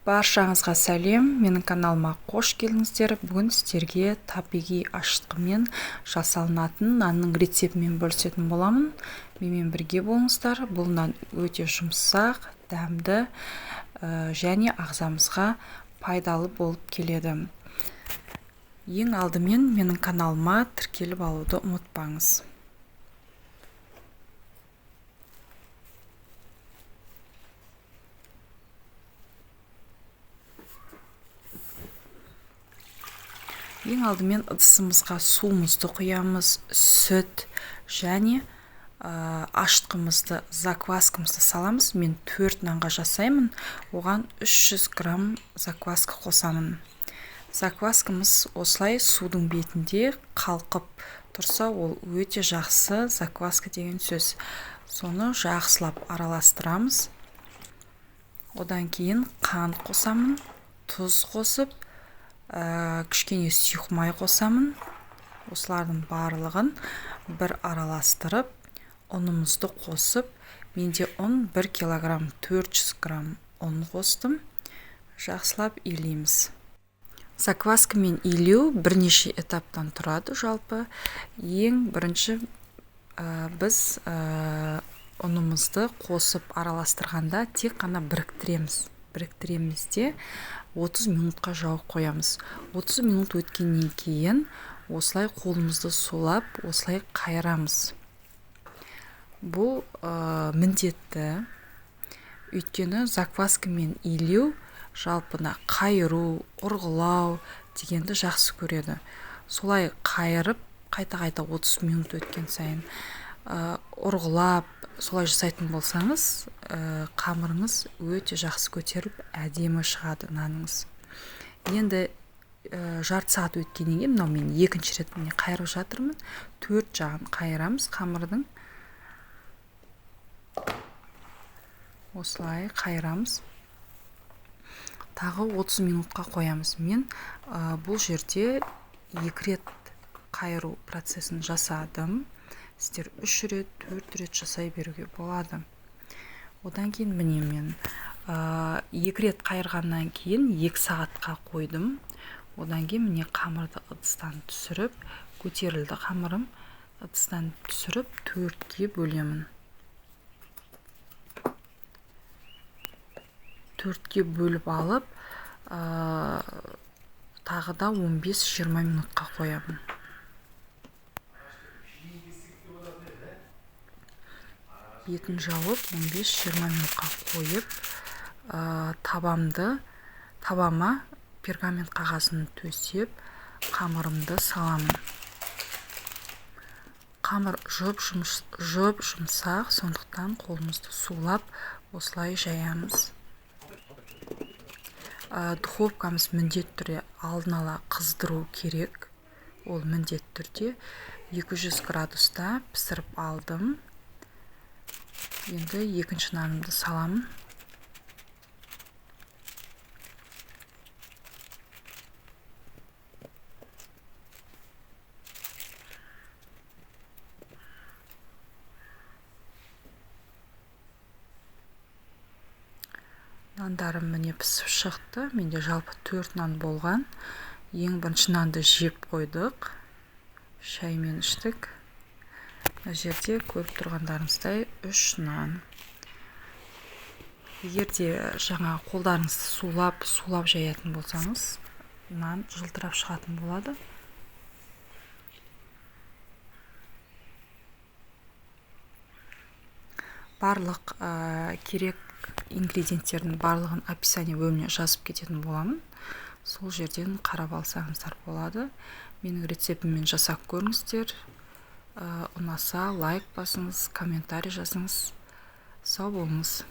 Баршаңызға сәлем, менің каналыма қош келдіңіздер. Бүгін сіздерге табиғи ашытқымен жасалынатын нанның рецептімен бөлісетін боламын. Менімен бірге болыңыздар. Бұл нан өте жұмсақ, дәмді және ағзамызға пайдалы болып келеді. Ең алдымен менің каналыма тіркеліп алуды ұмытпаңыз. Ең алдымен ыдысымызға суымызды құямыз, сүт және ашытқымызды, закваскамызды саламыз. Мен 4 нанға жасаймын, оған 300 грамм закваска қосамын. Закваскамыз осылай судың бетінде қалқып тұрса, ол өте жақсы закваска деген сөз. Соны жақсылап араластырамыз. Одан кейін қант қосамын, тұз қосып, кішкене сұйық май қосамын. Осылардың барлығын бір араластырып, ұнымызды қосып, менде ұн 1 килограмм 400 грамм ұн қостым. Жақсылап илейміз. Закваскамен илеу бірнеше этаптан тұрады жалпы. Ең бірінші біз ұнымызды қосып араластырғанда тек қана біріктіреміз. Біріктіреміз де 30 минутқа жауып қоямыз. 30 минут өткеннен кейін осылай қолымызды сулап, осылай қайырамыз. Бұл міндетті. Өйткені закваскамен илеу жалпына қайыру, ұрғылау дегенді жақсы көреді. Солай қайырып, қайта-қайта 30 минут өткен сайын ұрғылап, солай жасайтын болсаңыз, қамырыңыз өте жақсы көтеріліп, әдемі шығады наныңыз. Енді жарты сағат өткеннен кейін, мынау мен екінші рет міне қайырып жатырмын. 4 жағын қайырамыз қамырдың. Осылай қайырамыз. Тағы 30 минутқа қоямыз. Мен бұл жерде 2 рет қайыру процесін жасадым. Сіздер 3 рет, 4 рет жасай беруге болады. Одан кейін міне мен 2 рет қайырғаннан кейін 2 сағатқа қойдым. Одан кейін міне қамырды ыдыстан түсіріп, көтерілді қамырым. Ыдыстан түсіріп 4-ке бөлемін. 4-ке бөліп алып, тағы да 15-20 минутқа қоямын. Бетін жауып 15-20 минутқа қойып, табама пергамент қағазын төсеп, қамырымды саламын. Қамыр жұп-жұмсақ, сондықтан қолымызды сулап, осылай жаямыз. Духовкамыз міндетті түрде алдын ала қыздыру керек. Ол міндетті түрде 200 градуста пісіріп алдым. Енді екінші нанымды саламын. Нандарым міне пісіп шықты. Менде жалпы 4 нан болған. Ең бірінші нанды жеп қойдық. Шаймен іштік. Мына жерде көріп тұрғандарыңыздай 3 нан. Егер де жаңа қолдарыңызды сулап жаятын болсаңыз, нан жылтырап шығатын болады. Барлық керек ингредиенттердің барлығын описание бөліміне жазып кететін боламын. Сол жерден қарап алсаңыздар болады. Менің рецептіммен жасап көріңіздер. Ұнаса лайк басыңыз, комментарий жазыңыз. Сау болыңыз.